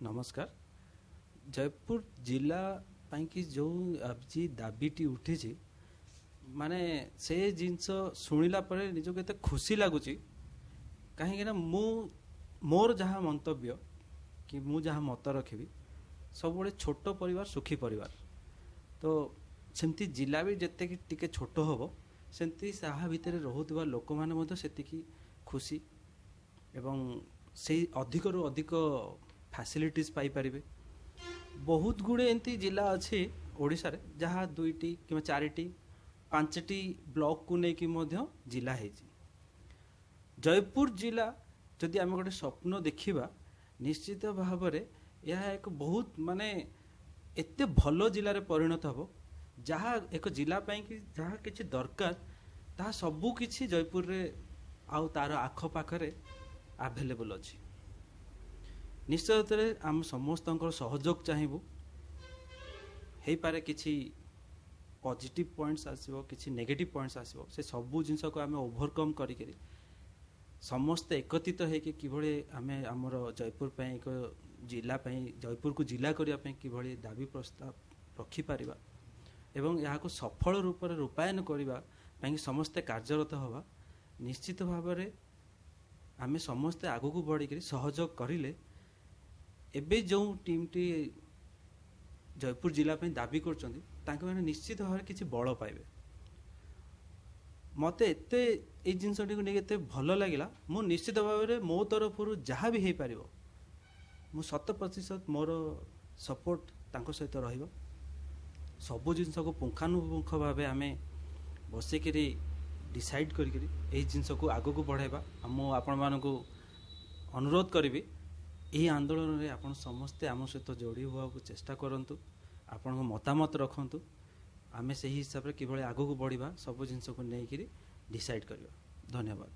ନମସ୍କାର। ଜୟପୁର ଜିଲ୍ଲା ପାଇଁକି ଯେଉଁ ଆଜି ଦାବିଟି ଉଠିଛି, ମାନେ ସେ ଜିନିଷ ଶୁଣିଲା ପରେ ନିଜକୁ ଏତେ ଖୁସି ଲାଗୁଛି, କାହିଁକିନା ମୁଁ ମୋର ଯାହା ମନ୍ତବ୍ୟ କି ମୁଁ ଯାହା ମତ ରଖିବି, ସବୁବେଳେ ଛୋଟ ପରିବାର ସୁଖୀ ପରିବାର। ତ ସେମିତି ଜିଲ୍ଲା ବି ଯେତିକି ଟିକେ ଛୋଟ ହେବ, ସେମିତି ତାହା ଭିତରେ ରହୁଥିବା ଲୋକମାନେ ମଧ୍ୟ ସେତିକି ଖୁସି ଏବଂ ସେଇ ଅଧିକରୁ ଅଧିକ ଫ୍ୟାସିଲିଟିଜ୍ ପାଇପାରିବେ। ବହୁତ ଗୁଡ଼ିଏ ଏମିତି ଜିଲ୍ଲା ଅଛି ଓଡ଼ିଶାରେ, ଯାହା 2ଟି କିମ୍ବା 4ଟି 5ଟି ବ୍ଲକକୁ ନେଇକି ମଧ୍ୟ ଜିଲ୍ଲା ହେଇଛି। ଜୟପୁର ଜିଲ୍ଲା ଯଦି ଆମେ ଗୋଟେ ସ୍ୱପ୍ନ ଦେଖିବା, ନିଶ୍ଚିତ ଭାବରେ ଏହା ଏକ ବହୁତ ମାନେ ଏତେ ଭଲ ଜିଲ୍ଲାରେ ପରିଣତ ହେବ, ଯାହା ଏକ ଜିଲ୍ଲା ପାଇଁକି ଯାହା କିଛି ଦରକାର ତାହା ସବୁ କିଛି ଜୟପୁରରେ ଆଉ ତାର ଆଖପାଖରେ ଆଭେଲେବୁଲ୍ ଅଛି। ନିଶ୍ଚିତରେ ଆମ ସମସ୍ତଙ୍କର ସହଯୋଗ ଚାହିଁବୁ। ହେଇପାରେ କିଛି ପଜିଟିଭ୍ ପଏଣ୍ଟସ୍ ଆସିବ, କିଛି ନେଗେଟିଭ୍ ପଏଣ୍ଟସ୍ ଆସିବ। ସେ ସବୁ ଜିନିଷକୁ ଆମେ ଓଭରକମ୍ କରିକିରି ସମସ୍ତେ ଏକତ୍ରିତ ହେଇକି କିଭଳି ଆମେ ଆମର ଜୟପୁର ପାଇଁ ଏକ ଜିଲ୍ଲା ପାଇଁ, ଜୟପୁରକୁ ଜିଲ୍ଲା କରିବା ପାଇଁ କିଭଳି ଦାବି ପ୍ରସ୍ତାବ ରଖିପାରିବା ଏବଂ ଏହାକୁ ସଫଳ ରୂପରେ ରୂପାୟନ କରିବା ପାଇଁ ସମସ୍ତେ କାର୍ଯ୍ୟରତ ହେବା। ନିଶ୍ଚିତ ଭାବରେ ଆମେ ସମସ୍ତେ ଆଗକୁ ବଢ଼ିକିରି ସହଯୋଗ କରିଲେ ଏବେ ଯେଉଁ ଟିମ୍ଟି ଜୟପୁର ଜିଲ୍ଲା ପାଇଁ ଦାବି କରୁଛନ୍ତି, ତାଙ୍କମାନେ ନିଶ୍ଚିତ ଭାବରେ କିଛି ବଳ ପାଇବେ। ମୋତେ ଏତେ ଏଇ ଜିନିଷଟିକୁ ନେଇକି ଏତେ ଭଲ ଲାଗିଲା। ମୁଁ ନିଶ୍ଚିତ ଭାବରେ ମୋ ତରଫରୁ ଯାହା ବି ହେଇପାରିବ, ମୁଁ 100% ମୋର ସପୋର୍ଟ ତାଙ୍କ ସହିତ ରହିବ। ସବୁ ଜିନିଷକୁ ପୁଙ୍ଖାନୁପୁଙ୍ଖ ଭାବେ ଆମେ ବସିକିରି ଡିସାଇଡ଼୍ କରିକିରି ଏହି ଜିନିଷକୁ ଆଗକୁ ବଢ଼ାଇବା। ଆଉ ମୁଁ ଆପଣମାନଙ୍କୁ ଅନୁରୋଧ କରିବି, ଏହି ଆନ୍ଦୋଳନରେ ଆପଣ ସମସ୍ତେ ଆମ ସହିତ ଯୋଡ଼ି ହେବାକୁ ଚେଷ୍ଟା କରନ୍ତୁ, ଆପଣଙ୍କ ମତାମତ ରଖନ୍ତୁ। ଆମେ ସେହି ହିସାବରେ କିଭଳି ଆଗକୁ ବଢ଼ିବା ସବୁ ଜିନିଷକୁ ନେଇକିରି ଡିସାଇଡ଼୍ କରିବା। ଧନ୍ୟବାଦ।